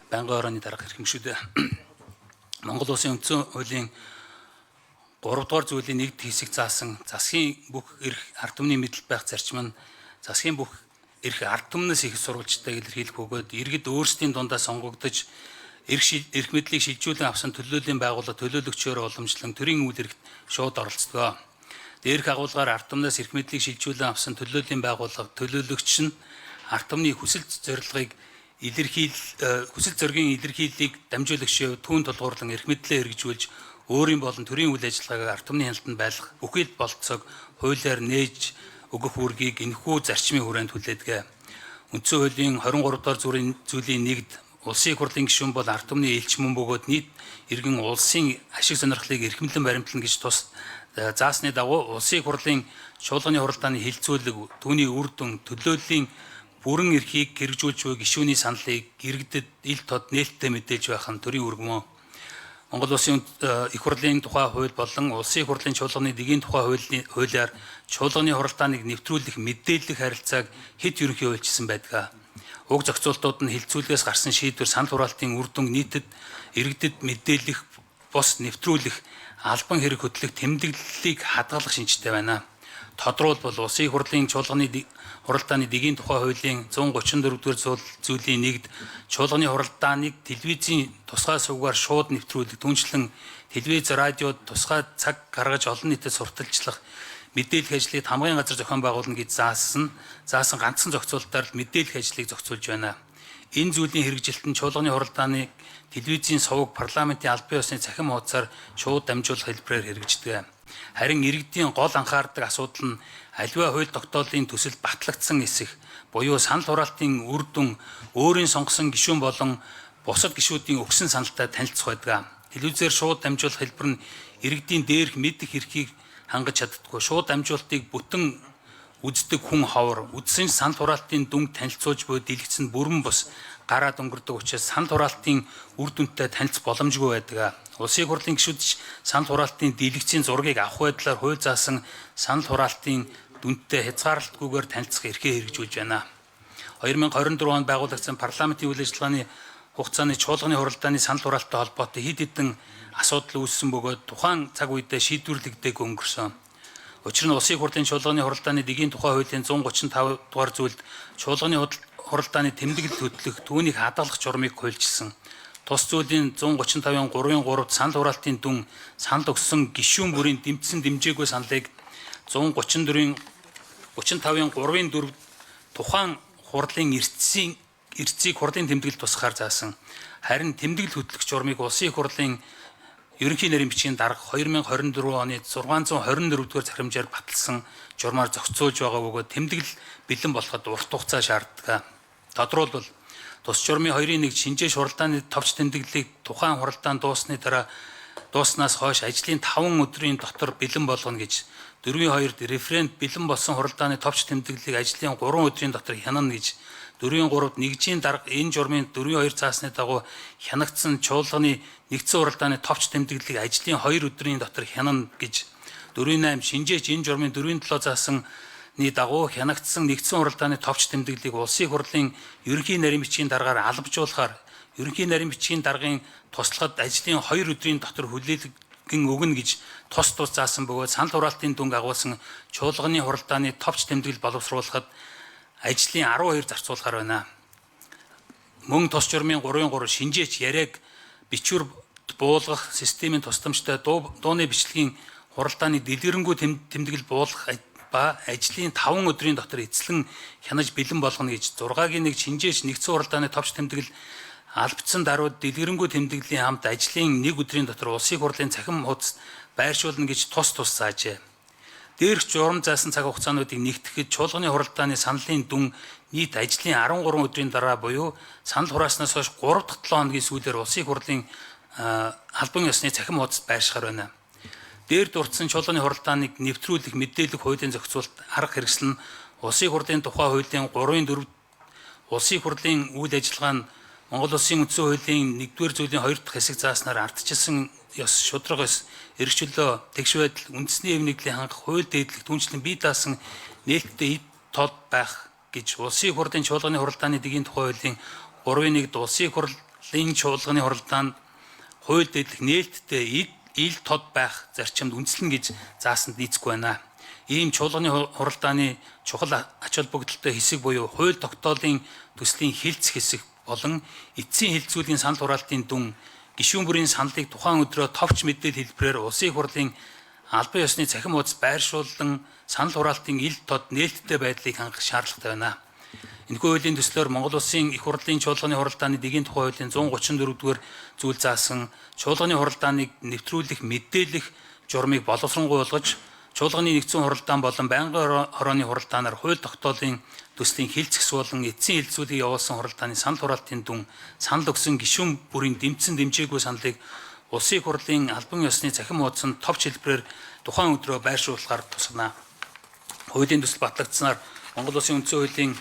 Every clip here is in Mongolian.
Байнгын орооны дарга эрхэмшүүд, Монгол Улсын үндсэн хуулийн 3 дугаар зүйлийн 1 дэх хэсэг заасан засгийн бүх эрх ард түмний мэдэлд байх зарчим нь засгийн бүх эрх ард түмнээс их сурвалжтай илэрхийлэх бөгөөд иргэд өөрсдийн дундаа сонгогдож эрх мэдлийг шилжүүлэн авсан төлөөллийн байгууллага төлөөлөгчөөр уламжлан төрийн үйл эрхт шууд оролцдог. Дээрх агуулгаар ард түмнээс эрх мэдлийг шилжүүлэн авсан төлөөллийн байгууллага төлөөлөгч нь ард түмний хүсэл зорилгыг хүсэл зоригийн илэрхийллийг дамжуулагчийн түүн тулгуурлан эрх мэдлээ хэрэгжүүлж өөрийн болон төрийн үйл ажиллагааг ард түмний хяналтанд байлгах бүхий л бололцоог хуулиар нээж өгөх үүргийг энэхүү зарчмын хүрээнд хүлээдэг. Үндсэн хуулийн 23 дугаар зүйлийн 1-д улсын их хурлын гишүүн бол ард түмний элч мөн бөгөөд нийт иргэн улсын ашиг сонирхлыг эрхэмлэн баримтлана гэж тус заасны дагуу улсын их хурлын чуулганы хуралдааны хилцүүлэг, түүний үр дүн, төлөөллийн бүрэн эрхийг хэрэгжүүлж буй гишүүний саналыг иргэдэд ил тод нээлттэй мэдээлж байх нь төрийн үүрэг мөн. Монгол Улсын их хурлын тухай хууль болон Улсын их хурлын чуулганы дэгийн тухай хуулиар чуулганы хуралдааныг нэвтрүүлэх мэдээлэх харилцааг хэд ерөнхий хуульчилсан байдаг. Уг зохицуултууд нь хилцүүлгээс гарсан шийдвэр, санал хураалтын үр дүн нийтэд иргэдэд мэдээлэх бус нэвтрүүлэх албан хэрэг хөдлөх тэмдэглэлийг хадгалах шинжтэй байна. Тодруулбал, Улсын их хурлын чуулганы хуралдааны дэгийн тухай хуулийн 134 дугаар зүйлийн 1-д чуулганы хуралдааныг телевизийн тусгай сувгаар шууд нэвтрүүлэх, түүнчлэн телевиз, радио тусгай цаг гаргаж олон нийтэд сурталчлах мэдээлэх ажлыг хамгаын газар зохион байгуулна гэж заасан ганцхан зохицуултаар л мэдээлэх ажлыг зохицуулж байна. Энэ зүйлийн хэрэгжилт нь чуулганы хуралдааны телевизийн суваг парламентын албан ёсны цахим хуудасаар шууд дамжуулах хэлбэрээр хэрэгждэг. Харин иргэдийн гол анхаардаг асуудал нь аливаа хууль тогтоолын төсөл батлагдсан эсэх буюу санал хураалтын үр дүн, өөрийн сонгосон гишүүн болон бусад гишүүдийн өгсөн саналтай танилцах байдаг. Телевизээр шууд дамжуулах хэлбэр нь иргэдийн дээрх мэдэх эрхийг хангаж чаддаггүй. Шууд дамжуулалтыг бүтэн үздэг хүн ховор, үзсэн санал хураалтын дүнг танилцуулж буй дэлгэц нь бүрэн бус гараад өнгөрдөг учраас санал хураалтын үр дүнтэй танилцах боломжгүй байдаг. Улсын их хурлын гишүүд ч санал хураалтын дэлгэцийн зургийг авах байдлаар хууль заасан санал хураалтын дүнтэй хязгаарлалтгүйгээр танилцах эрхээ хэрэгжүүлж байна. 2024 онд байгуулагдсан парламентын үйл ажиллагааны хугацааны чуулганы хуралдааны санал хураалттай холбоотой хэд хэдэн асуудал үүссэн бөгөөд тухайн цаг үедээ шийдвэрлэгдээгүй өнгөрсөн. Учир нь Улсын их хурлын чуулганы хуралдааны дэгийн тухай хуулийн 135 дугаар зүйлд чуулганы хуралдааны тэмдэглэл хөтлөх, түүнийг хадгалах журмыг хуульчилсан. Тус зүйлийн 135-ын 3-ын 3-д санал хураалтын дүн, санал өгсөн гишүүн бүрийн дэмжсэн дэмжээгүй саналыг, 134-ийн 35-ын 3-ын 4-д тухайн хурлын эртцийг хурлын тэмдэглэл тусгаар заасан. Харин тэмдэглэл хөтлөх журмыг Улсын их хурлын ерөнхий нарийн бичгийн дарга 2024 оны 624 дугаар захирамжаар баталсан журмаар зохицуулж байгаа бөгөөд тэмдэглэл бэлэн болоход урт хугацаа шаарддаг. Тодруулбал, тус журмын 2-ын 1 шинжээш хуралдааны товч тэмдэглэлийг тухайн хуралдаан дууссаны дараа дууснаас хойш ажлын 5 өдрийн дотор бэлэн болгоно гэж, 4-ийн 2-д референт бэлэн болсон хуралдааны товч тэмдэглэлийг ажлын 3 өдрийн дотор хянана гэж, 4-ийн 3-д нэгжийн дарга энэ журмын 4-ийн 2 заасны дагуу хянагдсан чуулганы нэгдсэн хуралдааны товч тэмдэглэлийг ажлын 2 өдрийн дотор хянана гэж, 4-ийн 8 шинжээч энэ журмын 4-ийн 7 заасны дагуу хянагдсан нэгдсэн хуралдааны товч тэмдэглэлийг Улсын их хурлын ерөнхий нарийн бичгийн даргаар албажуулахаар ерөнхий нарийн бичгийн даргын туслахад ажлын 2 өдрийн дотор хүлээлгэн өгнө гэж тус тус заасан бөгөөд санал хураалтын дүнг агуулсан чуулганы хуралдааны товч тэмдэглэл боловсруулахад ажлын 12 зарцуулахар байна. Мөн тус журмын 3-ын 3 шинжээч яриаг бичвэр буулгах системийн тусламжтай дууны бичлэгийн хуралдааны дэлгэрэнгүй тэмдэглэл буулгах ба ажлын 5 өдрийн дотор эцлэн хянаж бэлэн болгоно гэж, 6-гийн 1 шинжээч нэгдсэн хуралдааны товч тэмдэглэл албацсан даруйд дэлгэрэнгүй тэмдэглэлийн хамт ажлын 1 өдрийн дотор Улсын их хурлын цахим хуудас байршуулна гэж тус тус заажээ. Дээрх журам заасан цаг хугацаануудыг нэгтгэхэд чуулганы хуралдааны саналын дүн нийт ажлын 13 өдрийн дараа буюу санал хурааснаас хойш 3 дахь 7 хоногийн сүүлээр Улсын их хурлын албан ёсны цахим хуудасд байршихаар байна. Дээр дурдсан чуулганы хуралдааныг нэвтрүүлэх мэдээлэх хуулийн зохицуулалт арга хэрэгсэл нь Улсын их хурлын тухай хуулийн 3-ын 4, Улсын их хурлын үйл ажиллагаа нь Монгол Улсын үндсэн хуулийн 1-р зүйлийн 2 дахь хэсэг зааснаар ардчилсан ёс, шударга ёс, эрх чөлөө, тэгш байдал, үндэсний эв нэгдлийг хангах хууль дээдлэх, түүнчлэн бие даасан нээлттэй эд тод байх гэж, Улсын их хурлын чуулганы хуралдааны дэгийн тухай хуулийн 3-ын 1-д Улсын их хурл хурлын чуулганы хуралдаанд хууль дэдлэх нээлттэй ил тод байх зарчимд үндэслэн гэж заасанд нийцэхгүй байна. Ийм чуулганы хуралдааны чухал ач холбогдолтой хэсэг буюу хууль тогтоолын төслийн хилцэх хэсэг болон эцсийн хэлэлцүүлгийн санал хураалтын дүн гишүүн бүрийн саналыг тухайн өдрөө товч мэдээлэл хэлбэрээр Улсын их хурлын албан ёсны цахим хуудас байршуулан санал хураалтын ил тод нээлттэй байдлыг хангах шаардлагатай байна. Энэхүү хуулийн төслөөр Монгол Улсын их хурлын чуулганы хуралдааны дэгийн тухай хуулийн 134-р зүйл заасан чуулганы хуралдааныг нэвтрүүлэх, мэдээлэх журмыг боловсронгуй болгож, чуулганы нэгдсэн хуралдаан болон байнгын хорооны хуралдаанаар хууль тогтоолын төслийн хилцэх болон эцсийн хэлэлцүүлгийг явуулсан хуралдааны санал хураалтын дүн санал өгсөн гишүүн бүрийн дэмжсэн дэмжээгүй саналыг Улсын их хурлын албан ёсны цахим хуудсанд товч хэлбэрээр тухайн өдрөө байршуулахаар тусгана. Хуулийн төсөл батлагдсанаар Монгол Улсын үндсэн хуулийн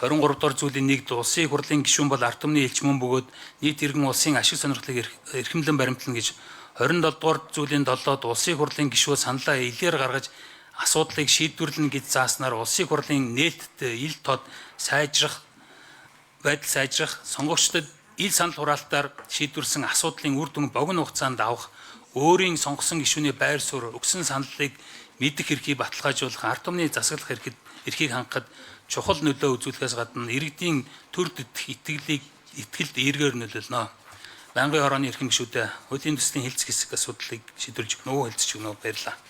23 дугаар зүйлийн 1-д Улсын их хурлын гишүүн бол ард түмний элч мөн бөгөөд нийт иргэн улсын ашиг сонирхлыг эрхэмлэн баримтлана гэж, 27 дугаар зүйлийн 7-д Улсын их хурлын гишүүд саналаа илээр гаргаж асуудлыг шийдвэрлэнэ гэж зааснаар Улсын их хурлын нээлттэй ил тод сайжрах байдал сайжрах, сонгогчдод ил санал хураалтаар шийдвэрсэн асуудлын үр дүн богино хугацаанд авах, өөрийн сонгосон гишүүний байр суурь, өгсөн саналыг мэдэх эрхийг баталгаажуулах, ард түмний засаглах эрхэд эрхийг хангахад чухал нөлөө үзүүлэхээс гадна иргэдийн төр дэдэх итгэлийг итгэлд эргээр нөлөөлнө. Байнгын хорооны эрхэм гишүүдээ, хуулийн төслийн хэлцэх хэсэг асуудлыг шийдвэрлэж өгнө үү, хэлцэж өгнө үү? Баярлалаа.